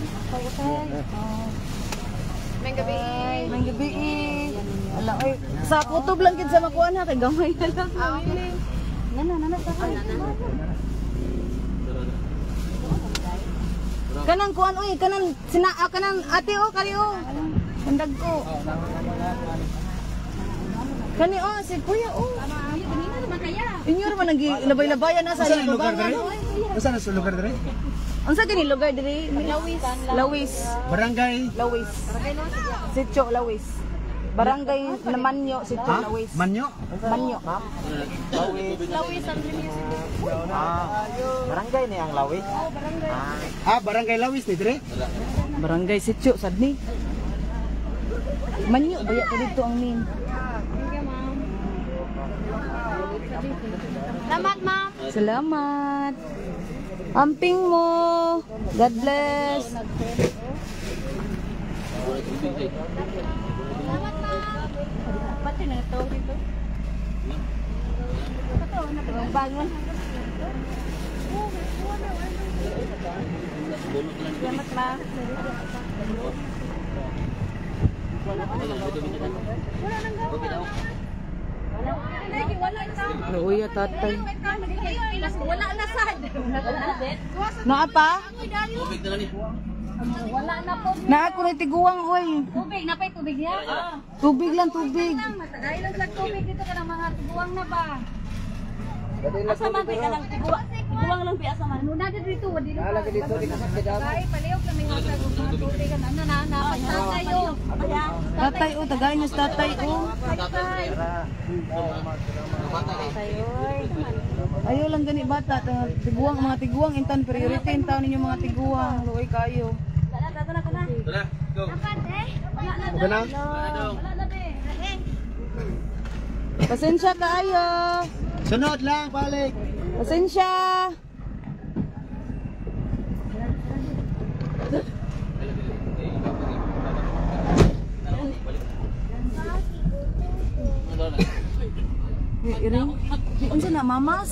Okay. Oh. May gabi. May gabi eh. Ala, oy. Sa kutob lang gid sa makuan ha kay gamay na lang. Nana, nana, sa Kanang kuan oy, kanang sina ah, kanang ate oh, kani oh. Kandag ko. Kani oh, si kuya oh. Inyo ra man nang labay-labayan na sa Unsa ang lugar ibabangan, dere? oy. Unsa na sa lugar dere? Unsa gani lugar diri? Lawis. Lawis. Barangay Lawis. Sitio Lawis. Barangay Namanyo, Sitio Ha? Lawis. Manyo? Manyo. Lawis ang music. Ah, barangay ni ang Lawis. Ah, Barangay Lawis ni dere? Barangay Sitio sad ni. Manyo baya ko dito ang name. Salamat, ma'am. Salamat. Amping mo. God bless. Salamat, ma'am. Pati na ito dito. Bangon. Salamat, ma'am. Luya tatay. Wala na sad. Naa pa? Wala na po. Naa ko ni tiguang oy. Tubig, napay tubig niya? Tubig lang, tubig. Matagay lang sa tubig dito ka ng mga tiguang na ba? Asa man ka lang tiguang? Tiguang lang pi asa man. Ano na dito, wala dito. Lagi dito di ka sa Ay, palihog kami nga sa mga tubig ano na na pagtatay oh. Tatay oh, tagay niyo sa tatay oh. Tatay. Ayaw lang gani bata, tiguang mga tiguang intan priority intaw ninyo mga tiguang, luoy kayo. Wala na na na. Tara, go. Wala na. Okay na? Wala na be. Pasensya kaayo. Sunod lang, balik. Pasensya. Iring. Unsa na mamas?